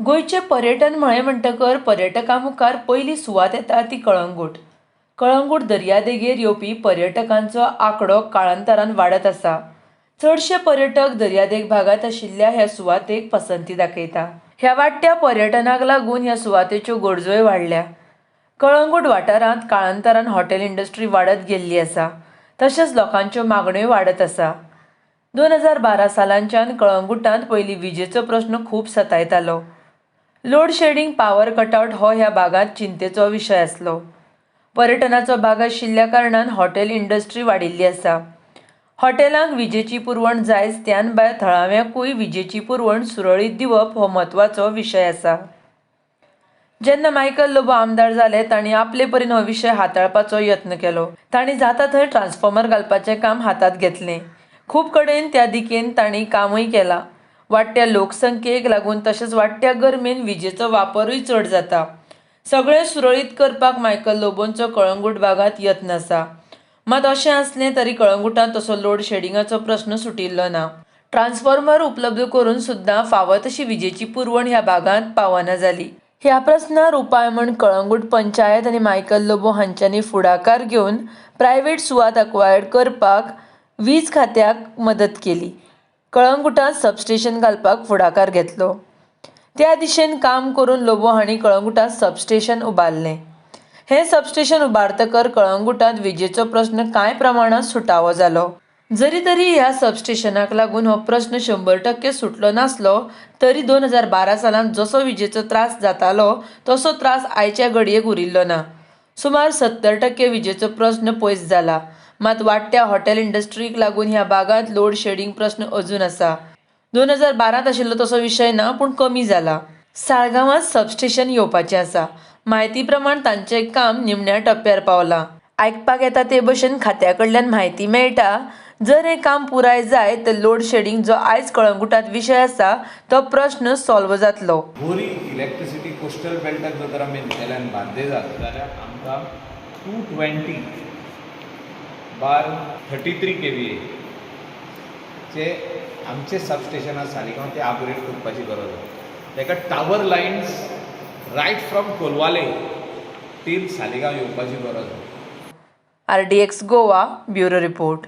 गोंयचें पर्यटन म्हळें म्हणटकर पर्यटकां मुखार पयली सुवात येता ती कळंगूट. कळंगूट दर्यादेगेर येवपी पर्यटकांचो आंकडो काळांतरान वाडत आसा. चडशे पर्यटक दर्यादेग भागांत आशिल्ल्या ह्या सुवातेक पसंती दाखयता. ह्या वाडट्या पर्यटनाक लागून ह्या सुवातेच्यो गरजोय वाडल्या. कळंगूट वाठारांत काळांतरान हॉटेल इंडस्ट्री वाडत गेल्ली आसा. तशेंच लोकांच्यो मागण्योय वाडत आसा. 2012 सालांच्यान कळंगूटांत पयलीं विजेचो प्रस्न खूब सतायतालो. लोड शेडिंग, पावर कटआवट हो ह्या भागांत चिंतेचो विशय आसलो. पर्यटनाचो भाग आशिल्ल्या कारणान हॉटेल इंडस्ट्री वाडिल्ली आसा. हॉटेलांक विजेची पुरवण जायच, त्यान भायर थळाव्यांकूय विजेची पुरवण सुरळीत दिवप हो म्हत्वाचो विशय आसा. जेन्ना मायकल लोबो आमदार जाले, तांणी आपले परीन हो विशय हाताळपाचो यत्न केलो. तांणी जाता थंय ट्रान्सफॉर्मर घालपाचें काम हातांत घेतलें. खूब कडेन त्या दिकेन तांणी कामूय केलां. वाडट्या लोकसंख्येक लागून तशेंच वाडट्या गरमेन विजेचो वापरूय चड जाता. सगळें सुरळीत करपाक मायकल लोबोंचो कळंगूट भागांत यत्न आसा. मात अशें आसलें तरी कळंगूटांत तसो लोड शेडिंगाचो प्रस्न सुटिल्लो ना. ट्रान्सफॉर्मर उपलब्ध करून सुद्दां फावो तशी विजेची पुरवण ह्या भागांत पावना जाली. ह्या प्रस्नार उपाय म्हूण कळंगूट पंचायत आनी मायकल लोबो हांच्यांनी फुडाकार घेवन प्रायव्हेट सुवात अक्वायर्ड करपाक वीज खात्याक मदत केली. कळंगूटांत सबस्टेशन घालपाक फुडाकार घेतलो. त्या दिशेन काम करून लोबो हांणी कळंगूटांत सबस्टेशन उबारलें. हें सबस्टेशन उबारतकर कळंगूटांत विजेचो प्रस्न कांय प्रमाणांत सुटावो जालो. जरी तरी ह्या सबस्टेशनाक लागून हो प्रस्न 100% सुटलो नासलो तरी 2012 सालांत जसो विजेचो त्रास जातालो तसो त्रास आयच्या घडयेक उरिल्लो ना. सुमार 70% विजेचो प्रस्न पयस जाला. मात वाडट्या हॉटेल इंडस्ट्रीक लागून ह्या भागांत लोड शेडिंग प्रस्न अजून आसा. 2012त आशिल्लो तसो विशय ना, पूण कमी जाला. साळगांवांत सबस्टेशन येवपाचें आसा. म्हायती प्रमाण तांचें काम निमण्या टप्प्यार पावलां. आयकपाक येता ते भशेन खात्या कडल्यान म्हायती मेळटा, जर हें काम पुराय जायत तर लोड शेडिंग जो आयज कळंगूटांत विशय आसा तो प्रस्न सॉल्व जातलो. बोरी इलेक्ट्रिसिटी कोस्टल बेल्टाक जर तर आमी दितले आनी बार्देजाक जाल्यार आमकां 220/33 केवीए चे आमचे सबस्टेशन आसा सालिगांव, ते अपग्रेड करपाची गरज आसा. ताका tower lines right from Colvale till Saligao येवपाची गरज आसा. RDX Goa, bureau report.